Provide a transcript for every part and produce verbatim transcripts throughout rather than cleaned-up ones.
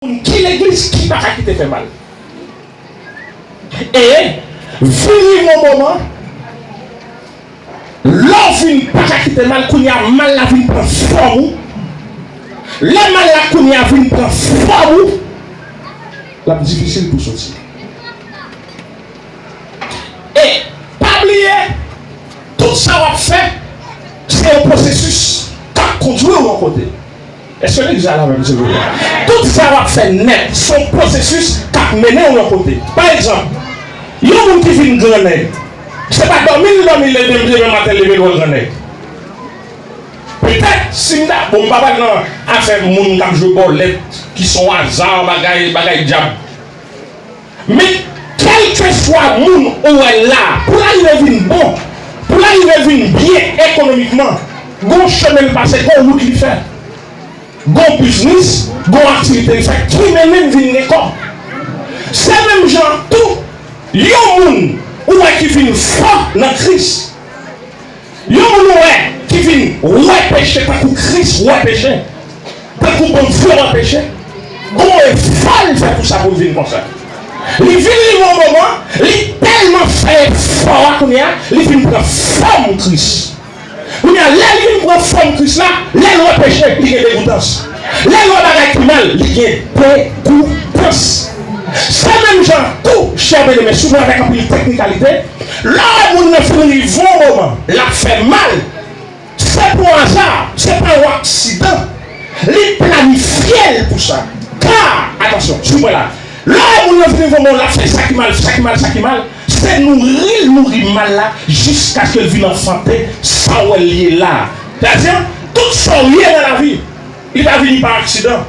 Moun ki legliz ki pa ka kite fè mal. E vin rive yon moman, lè w vin pa ka kite mal, kounye a mal la vin pran fòm ou. Lè mal la kounye a vin pran fòm ou, l ap difisil pou soti. E pa bliye, tout sa w ap fè, se yon pwosesis k ap kondwi w yon kote. Èske legliz la la menm, silvouplè? Tout sa w ap fè nèt, se yon pwosesis k ap mennen w yon kote. Pa egzanp, yon moun ki vin gran nèg, se pa dòmi l dòmi l leve, demen maten l leve l wè l gran nèg. Petèt, si m ta, bon, m pa pral nan afè moun k ap jwe bòlèt, ki se yon aza, bagay, bagay dyab. Men, kèlkeswa moun ou wè la, pou l rive vin bon, pou l rive vin byen ekonomikman, gon chemen l pase, gon wout li fè, gon biznis, gon aktivite li fè, ki mennen l vin gen kòb. Se menm jan tou, yon moun ou wè ki vin fò nan Kris, yon moun ou wè ki vin wè peche tankou Kris wè peche, tankou Bondye wè peche, gon efò l fè pou sa pou l vin konsa. Li vin rive yon moman, li tèlman fè efò a kounye a, li vin pran fòm Kris. Kounye a, lè li vin pran fòm Kris la, lè l wè peche, li gen degoutans. Lè l wè bagay ki mal, li gen degoutans. Se menm jan tou, chè byeneme, souvan avèk anpil teknikalite, lè w wè moun nan fin rive yon moman, l ap fè mal, se pa yon aza, se pa yon aksidan. Li planifye l pou sa. Ka, atansyon, swiv mwen la. Lè w wè moun nan fin rive yon moman, l ap fè sa ki mal, sa ki mal, sa ki mal, se nouri l nouri mal la jiskaske l vin anfante sa w wè l ye la. Sètadi, tout sa w ye nan lavi, li pa vini pa aksidan.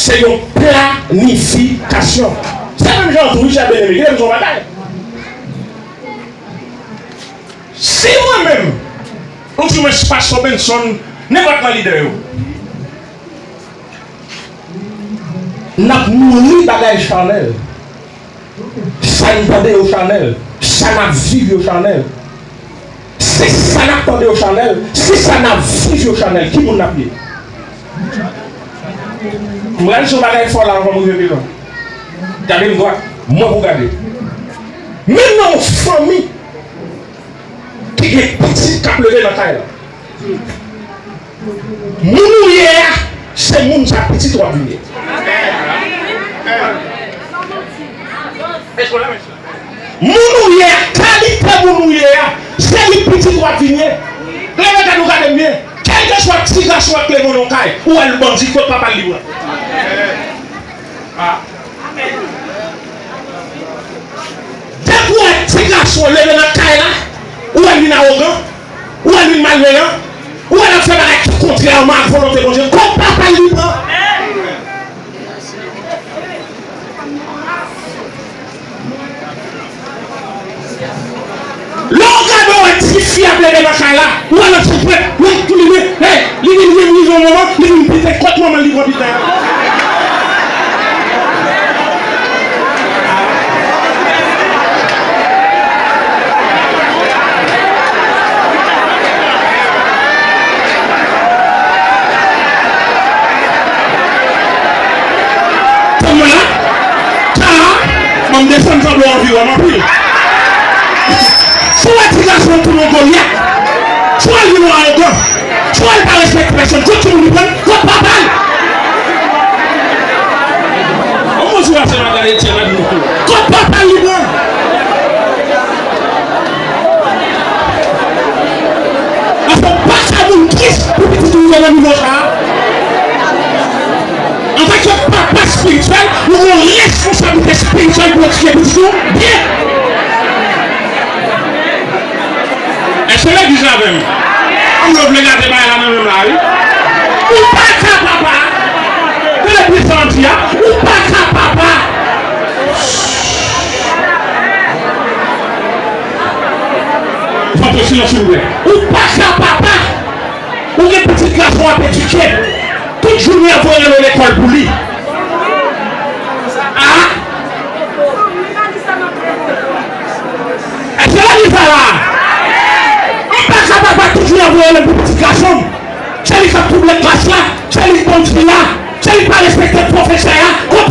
Se yon planifikasyon. Se menm jan tou, wi, chè byeneme, kite m di w yon bagay. Si mwen menm, oudimwens pastè Benson, nenpòt nan lidè yo, n ap nouri bagay chanèl, sa n tande yo chanèl, sa n ap viv yo chanèl, si sa n ap tande yo chanèl, si sa n ap viv yo chanèl, ki moun n ap ye? M pral di yon bagay fò la anvan m rive pi lwen. Gade m dwat, mwen pou gade. Men nan yon fanmi ki gen pitit k ap leve nan kay la. Moun ou ye a, se moun sa pitit w ap vin ye. Moun ou ye a, kalite moun ou ye a, se li pitit w ap vin ye. Leve tèt ou gade m byen. Kèlkeswa ti gason an k leve nan yon kay, ou wè l bandi, kot papa l li pran? Depi w wè ti gason leve nan kay la, ou wè l vin awogan, ou wè l vin malveyan, ou wè l ap fè bagay ki kontrèman ak volonte Bondye, kot papa l li pran? Lè w gade w wè tifi ap leve nan kay la, ou wè l ap sou pwèt, ou wè l tou limen, hey, li vin vin rive yon moman, li vin pite, kot manman l li pran pite a? Tann mwen la. Ka, ban m desann tablo an pi w a m anpil. Si w wè ti gason tounen yon Golyat, si w wè l vin yon awogan, si w wè l pa respekte pèsonn, kot timoun li pran l? Kot papa l? An mwen sou pase nan gade tchè nan nou. Kot papa l li pran l? Paske w pa ka moun tris pou pitit ou rive nan nivo sa a. Antanke papa espirityèl, ou gen yon responsablite espirityèl pou w edifye pitit ou byen. Èske legliz la avè m? Ann nou vle gade bagay la nan menm la, wi. Ou pa ka papa. Tande byen sa m di a. Ou pa ka papa. Ou pa ka papa. Ou gen pitit gason w ap edike. Tout jounen w ap voye l lekòl pou li. A? Èske legliz la la? M pa ka papa, tout jounen w ap voye l pou pitit gason m. Se li k ap twouble klas la, se li k bandi a, se li k pa respekte pwofesè a. Kot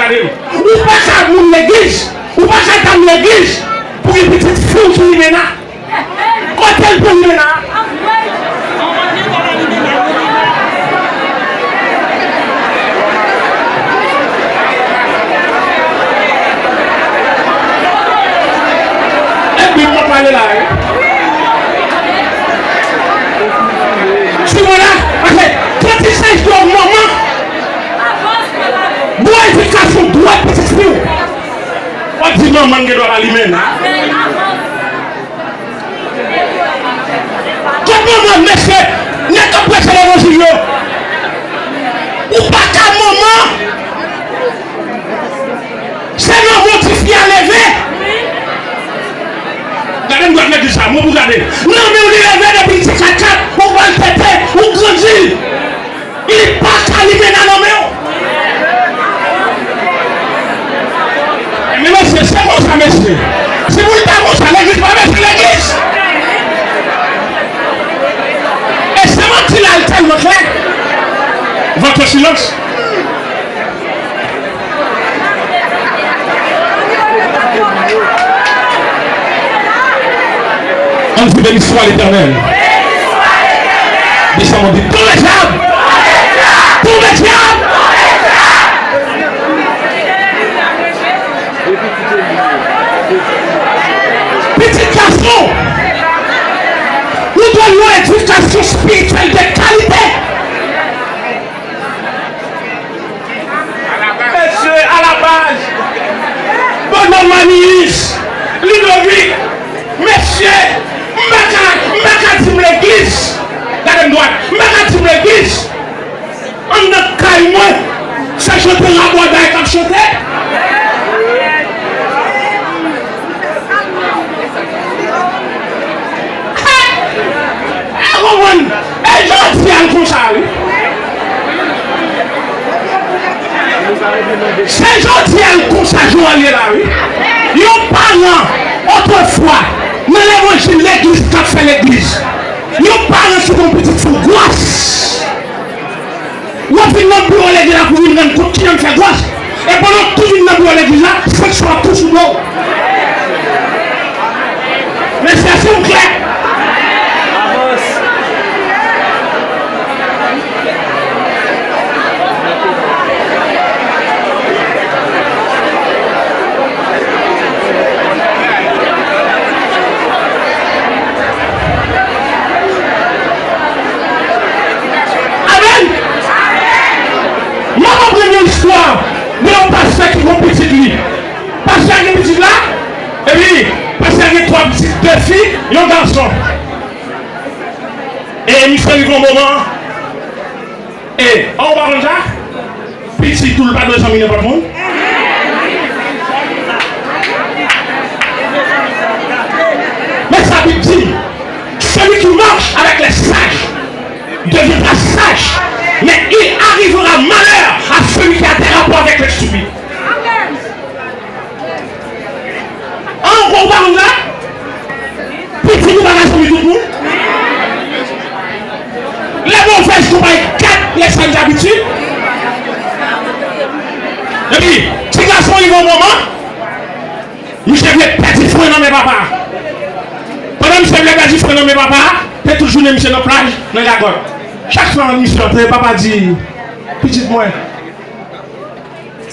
Gade m. Ou pa ka moun legliz, ou pa ka dam legliz pou gen pitit fi w ki limena. Kote l pran limena a? E Bib m ap pale la, wi. Sou mwen la, pase trannsis sèz dòm manman. Bon edikasyon dwèt pitit fi w. W ap di manman n gen dwa pa limena. Kot manman, mesye, nèg k ap preche levanjil yo? Ou pa ka manman. Se nan men w tifi a leve. Gade m dwat legliz sa, mwen pou gade. Nan men w li leve depi l ti katkat, ou ba l tete, ou grandi l. Li pa ka limena nan men w. Men mesye, se konsa, mesye. Si pou l ta konsa, legliz pa bezwen legliz. E sa m ap di la, l tèlman klè. Votre silence. Ann di, béni soit l'Éternel. Di sa, mwen di, tonbe dyab! Tonbe dyab! Pitit gason, ou dwe yon edikasyon espirityèl de kalite. Mesye, a la baz, Bonòm Manilis, Lidovik, mesye, m pa ka, m pa ka di m legliz. Gade m dwat, m pa ka di m legliz. Anndan kay mwen, se chante rabwaday k ap chante. Ha! Ou konprann? E jodi a l konsa, wi. Se jodi a l konsa, jan l ye la, wi. Yon paran, otrefwa, nan levanjil, legliz, k ap fè legliz. Yon paran ki gen yon pitit fi w gwòs. W ap vin nan biwo legliz la pou vin rann kont kijan l fè gwòs. E pandan w tou vin nan biwo legliz la, sanksyon ap tou sou do w. Mesye, èske m klè? Amèn! M ap aprann yon istwa de yon pastè ki gen yon pitit li. Pastè a gen pitit la, epi pastè a gen twa pitit, de fi, yon gason. E misye rive yon moman, e, an ou pa konn sa? Pitit ou l pa dwe zanmi nenpòt moun. Men sa Bib di, celui qui marche avec les sages deviendra sage, mais il arrivera malheur à celui qui a des rapports avec les stupides. An, ou pa konn sa? Pitit ou pa ka zanmi tout moun. Les mauvaises compagnies gâtent les saines habitudes. Epi, ti gason rive yon moman, misye vle pèdi fren nan men papa. Pandan misye vle pèdi fren nan men papa, te tout jounen misye nan plaj, nan gagòt. Chak fwa misye antre, papa di, pitit mwen,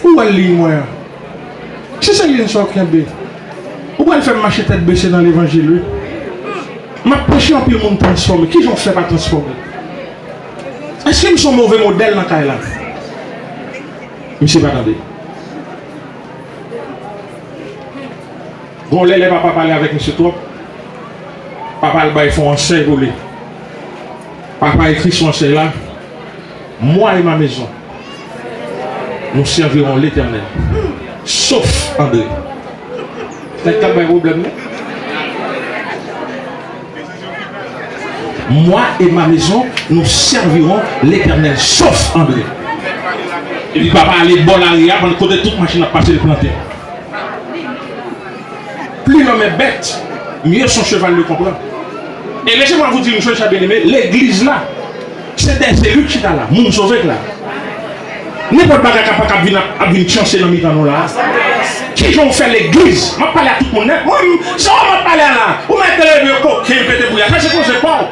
ou wè liy mwen an? Si se liy sa w kenbe, ou pral fè m mache tèt bese nan levanjil, wi. M ap preche, anpil moun transfòme. Kijan w fè pa transfòme? Èske m se yon move modèl nan kay la? Misye pa tande. Gon lè, lè papa pale avèk misye twòp, papa al bay fè yon ansèy pou li. Papa ekri sou ansèy la, moi et ma maison, nous servirons l'Éternel, sauf André. Nèg k ap bay pwoblèm, non? Moi et ma maison, nous servirons l'Éternel, sauf André. Epi papa ale bò lari a, pandan kote tout machin ap pase, li plante. Plus l'homme est bête, mieux son cheval le comprend. Et laissez-moi vous dire une chose, chers bien-aimés, legliz la, se dè zeli k chita la, moun sove k la. Nenpòt bagay k ap, k ap vin, ap, ap vin chanse nan mitan nou la. Kijan w fè legliz? M ap pale a tout moun nèt. Mwen, sa w ap pale a la. Ou mèt leve kokenn pete bouya. Sa se koze pa w.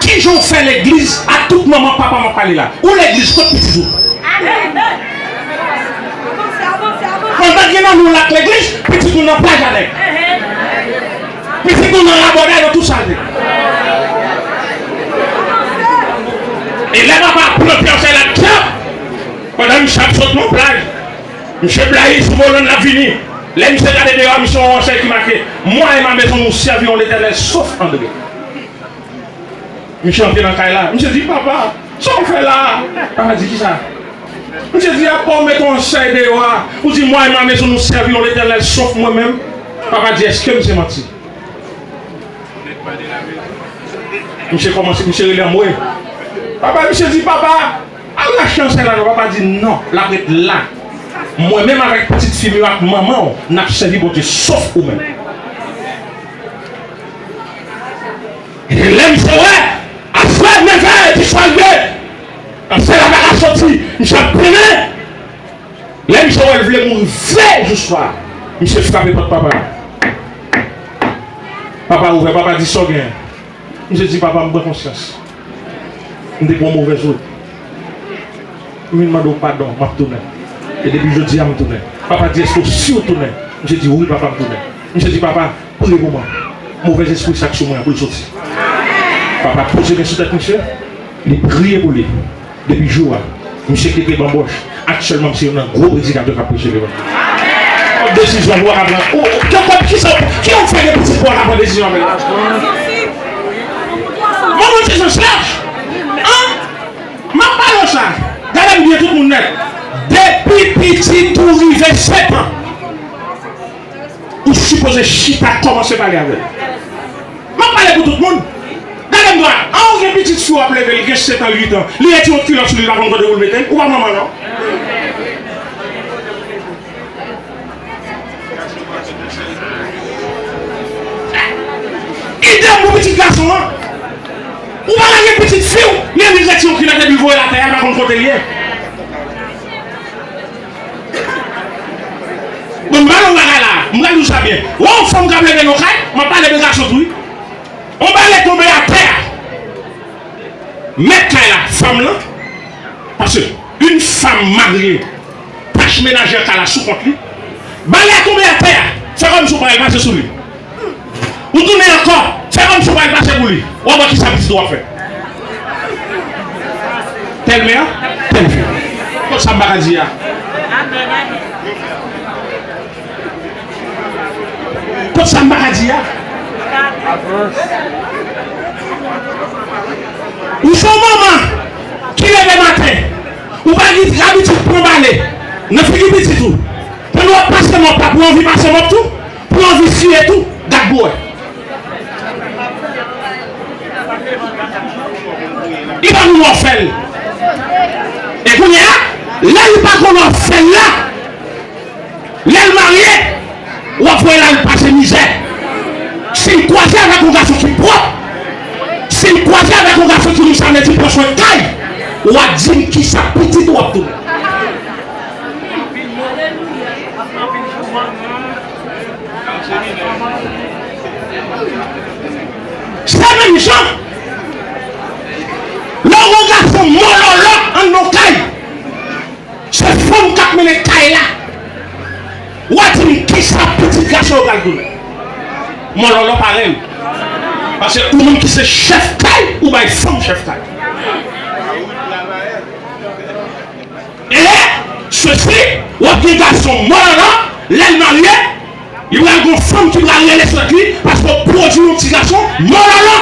Kijan w fè legliz a tout manman, papa m ap pale la? Ou legliz kot pitit ou? Pandan gen nan nou lak legliz, pitit ou nan plaj avèk. Pitit ou nan rabòday, nan tout sa l ye. E lè papa plante yon sèl ak dyab, pandan misye ap sot nan plaj, misye blayi sou volan l ap vini. Lè misye gade deyò, misye wè yon sèl ki make: Moi et ma maison, nous servirons l'Éternel, sauf André. Misye antre nan kay la. Misye di: Papa, sa w fè la a? Papa di: Kisa? Misye di: Apa w mete yon sèy deyò a, ou di: Moi et ma maison, nous servirons l'Éternel, sauf moi-même. Papa di: Èske m se manti? Misye kòmanse, misye rele anmwe. Papa, misye di: Papa, al rache yon sèy la non. Papa di: Non, l ap ret la. Mwen menm avèk pitit fi m yo ak manman w, n ap sèvi Bondye, sof ou menm. E lè misye wè, aswè, nevè, diswa rive, sèy la pa ka soti, misye ap trennen. Lè misye wè l vle mouri vre jou swa, misye frape pòt papa. Papa ouvè, papa di: Sa w genyen? Misye di: Papa, m pran konsyans. M te pran yon movèz wout. M vin mande w padon, m ap tounen. E depi jodi a, m tounen. Papa di: Èske w si w tounen? Misye di: Wi, papa, m tounen. Misye di: Papa, priye pou mwen. Movèz espri sa k sou mwen an, pou l soti. Papa poze men sou tèt misye, li priye pou li. Depi jou a, misye kite banbòch. Aktyèlman, misye youn nan gwo predikatè k ap preche levanjil. Pran desizyon pou w ka pran. Ou, ou, ki, ki, kisa, ki w fè gen pitit pou w ka pran desizyon avè l? Manman ti jan chèch. An? M ap pale w sa. Gade m byen, tout moun nèt. Depi pitit ou rive sèt an, ou sipoze chita kòmanse pale avè l. M ap pale pou tout moun. Gade m dwat. An, ou gen pitit fi w ap leve, li gen sèt an, uit an. Li retire yon kilòt sou li, li pa konn kote pou l mete l. Ou pa manman non. Idèm pou pitit gason an. Ou pa lage pitit fi w, men li retire yon kilòt epi l voye l atè a, li pa konn kote l ye. Bon, m pale yon bagay la, m pral di w sa byen. Wè yon fanm k ap leve nan kay, m ap pale de gason tou wi. Yon balè tonbe atè a. Mèt kay la, fanm lan, paske yon fanm marye, tach menajè kay la sou kont li. Balè a tonbe atè a, fè kòmsi w pral pase sou li. Ou tounen ankò, fè kòmsi w pral pase pou li. W ap wè kisa pitit ou ap fè. Tèl mè, tèl fi. Kot sa m pa ka di a? Kot sa m pa ka di a? Ou se yon manman ki leve maten, ou pa gen abitid pran bale nan figi pitit ou. Pandan w ap pase mòp la, pou anvi pase mòp tou, pou anvi siye tou, gad pou w wè. Li pa konn wè w fè l. E kounye a, lè li pa konn wè w fè l la, lè l marye, w ap wè l al pase mizè. Si l kwaze avèk yon gason ki pwòp, si l kwaze avèk yon gason ki, sa vle di, pran swen kay, w a di m kisa pitit ou ap tounen. Se menm jan lè w wè yon gason mòlòlò anndan yon kay. Se fanm k ap mennen kay la. W a di m kisa pitit gason yo pral tounen. Mòlòlò parèy ou. Paske ou menm ki se chèf kay, ou bay fanm chèf kay. E sesi, w ap gen gason mòlòlò, lè l marye, li pral gen yon fanm ki pral rele sòt li, paske w pwodui yon ti gason mòlòlò.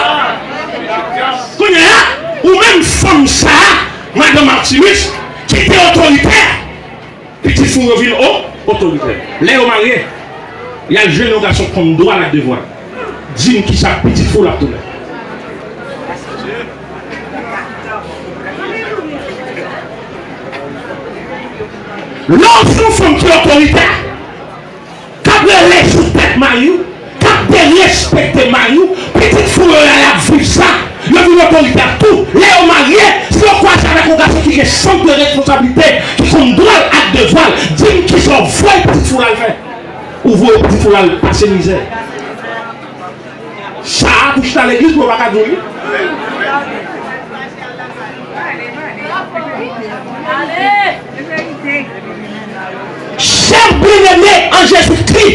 Kounye a, ou menm fanm sa a, madanm Artimus, ki te otoritè, pitit fi w yo vin o-, otoritè. Lè yo marye, y al jwenn yon gason konn dwa l ak devwa l. Di m kisa pitit fi w la ap tounen. Lè w se yon fanm ki otoritè, k ap rele sou tèt mari w, k ap derespekte mari w, pitit fi w yo la y ap viv sa, yo vin otoritè tou. Lè yo marye, Si w kwaze avèk yon gason ki gen sans de responsabilite, ki konn dwa l ak devwa l, di m kisa w voye pitit fi w la al fè. Ou voye pitit fi w la al pase mizè. Sa a pou chita legliz, mwen pa ka di w li. Chè byeneme an Jezikri,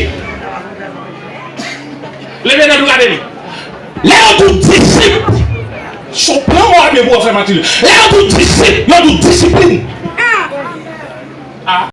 leve nan dou gade m. Lè yo di w disip, se yon plan mò a byen pou w fè mati. Lè yo di w disip, yo di w disiplin.